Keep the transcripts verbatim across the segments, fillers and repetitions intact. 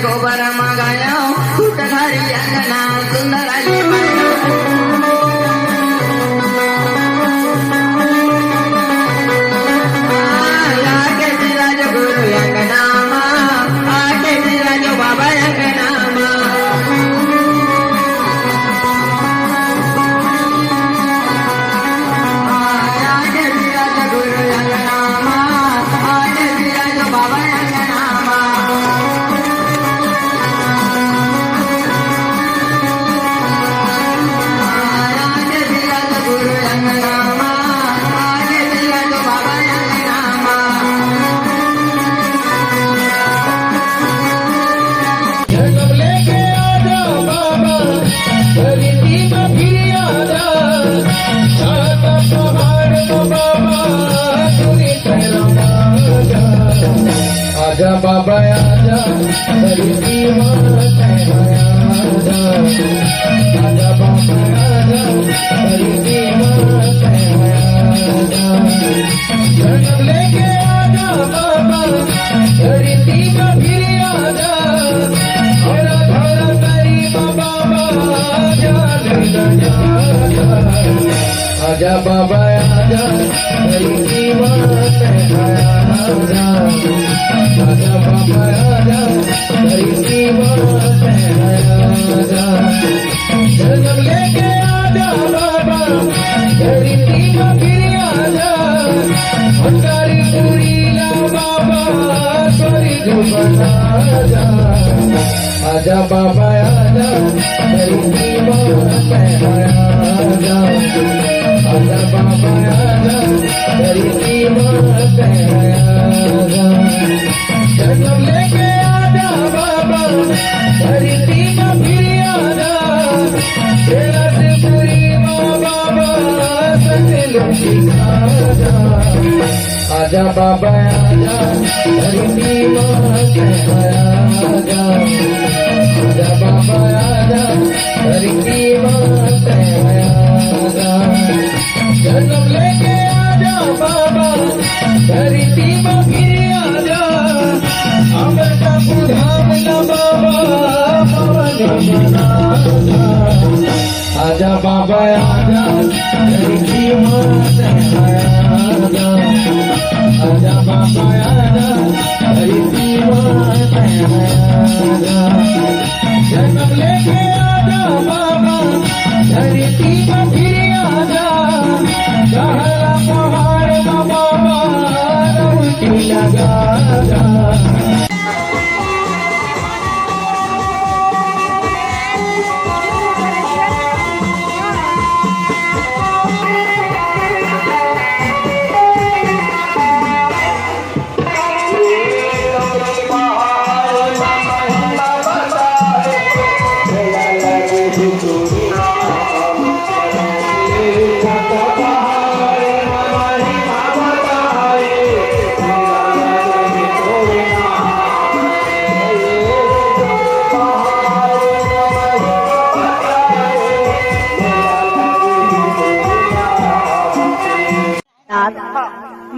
गोबर मंगाया, सुंदर आजा बाबा आजा, धरती माँ तैं आजा। आजा बाबा आजा, धरती माँ तैं आजा। जन्म लेके आजा बाबा, धरती में फिर आजा। हरा भरा करी बाबा, आजा, आजा, आजा। आजा बाबा आजा, धरती माँ तैं आजा। आजा बाबा आजा, धरती माँ तैं आजा। जन्म लेके आजा बाबा, धरती माँ फिर आजा। भंडारी पूरी ला बाबा, स्वर्ग बना जा। आजा बाबा आजा, धरती माँ तैं आजा। आजा बाबा आजा, धरती माँ तैं आजा। जन्म लेके आजा बाबा, धरती माँ फिर आजा। तेरा त्रिपुरी माँ बाबा, सतलुज आजा। आजा बाबा आजा, धरती माँ तैं आजा। आजा बाबा आजा, धरती माँ तैं आजा। जन्म लेके आजा बाबा, धरती माँ फिर आजा। अमृतपुर धाम ला बाबा, पावन बना जा। आजा बाबा आजा, धरती माँ तैं आजा। आजा बाबा आजा, धरती माँ तैं आजा। जन्म लेके आजा बाबा, धरती माँ फिर आजा। कहला पहाड़ माँ बाबा, रौनकी लगा जा।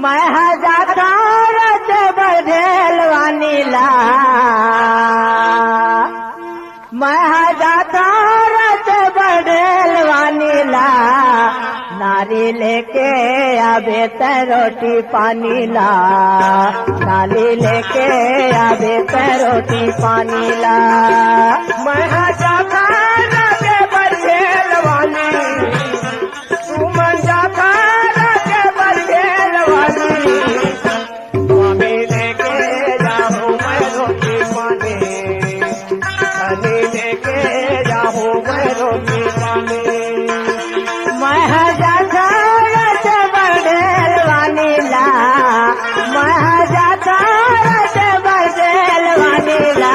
मैं हा जाथों रच बड़ेलवानी ला, मैं हा जाथों रच बड़ेलवानी ला। नारी लेके आबे तैं रोटी पानी ला, नारी लेके आबे तैं रोटी पानी ला। मैं हा जाथों रच बड़ेलवानी, सुमन जाथों रच बड़ेलवानी। स्वामी लेके जाहूँ मैं रोटी पानी, स्वामी लेके जाहूँ मैं रोटी पानी। मैं हा जाथों रच बड़ेलवानी ला, मैं हा जाथों रच बड़ेलवानी ला।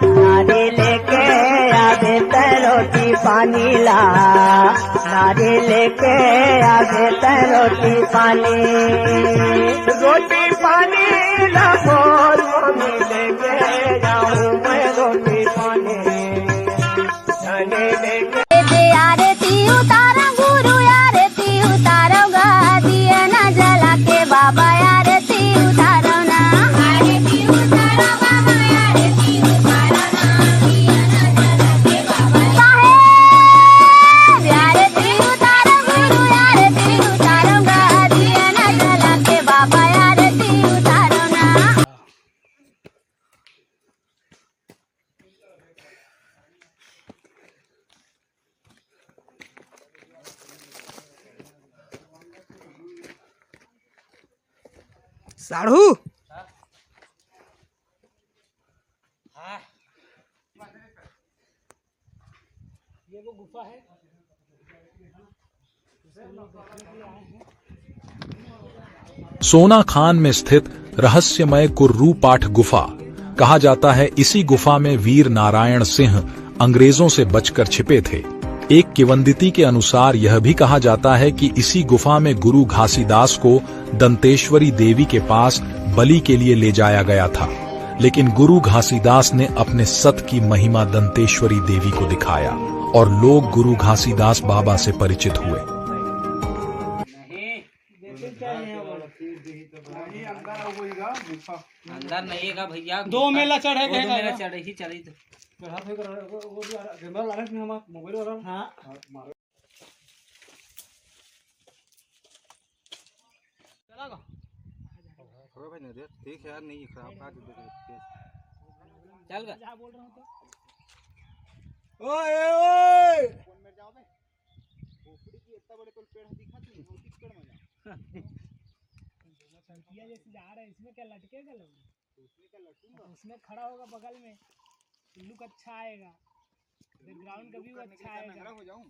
नारी लेके आ लेके आबे तैं रोटी पानी, रोटी पानी ला बोल, मम्मी लेके आऊं मैं रोटी पानी। धनी लेके दे आरती उतारो गुरु, आरती उतारो गा, दिया ना जला के बाबा, आरती उतारो ना। आरती उतारो बाबा, आरती उतारो ना, दिया ना जला के बाबा। साहेब, आरती उतारो गुरु, आरती उतारो गा, दिया ना जला के बाबा, आरती उतारो ना। साढ़ू। ये वो गुफा है। सोना खान में स्थित रहस्यमय कुर्रू पाठ गुफा कहा जाता है। इसी गुफा में वीर नारायण सिंह अंग्रेजों से बचकर छिपे थे। एक किवंदिती के अनुसार यह भी कहा जाता है कि इसी गुफा में गुरु घासीदास को दंतेश्वरी देवी के पास बलि के लिए ले जाया गया था, लेकिन गुरु घासीदास ने अपने सत की महिमा दंतेश्वरी देवी को दिखाया और लोग गुरु घासीदास बाबा से परिचित हुए। अंदर नहीं है भैया। दो मेला चढ़े वो दो मेला चढ़े ही चली तो। चढ़ा थे कर वो, वो भी आ रहा, कैमरा लगा नहीं हमारा मोबाइल वाला। हाँ। हो भाई, नहीं रे, ठीक है यार, नहीं खराब बात है। चल बे। ओए, ओए। खोपड़ी की इतना बड़े तो पेड़ दिखा नहीं, वो किस पेड़ में जा? टंकिया जैसे जा रहा है, इसमें क्या लटकेगा लोग? उसमें क्या लटकूंगा? उसमें खड़ा होगा बगल में, लुक अच्छा आएगा, बैकग्राउंड का व्यू अच्छा आएगा। नंगड़ा हो जाऊं?